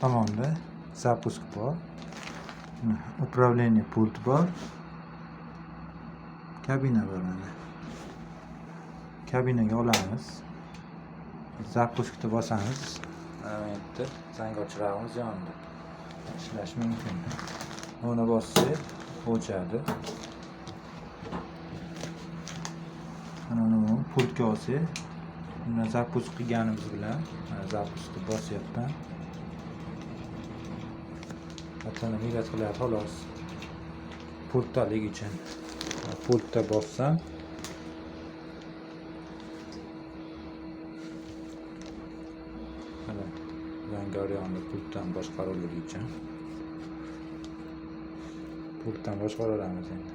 Tomonda запуск bor. Управление pult bor. Kabina bor mana. Kabinaga olamiz. Запуск ni bosamiz. Mana bu yerda zangor chirog'imiz yondi. Ishlash mumkin. Buni bossak o'chadi. Mana uni pultga olsak, uni запуск qilganimiz bilan, mana запуск ni bosyapman. Atani migat qilyapti xolos. Pultdaligi uchun. Pultda bossam mana zangor yondi pultdan boshqaruvligi uchun. Pultdan boshqaraveramiz endi.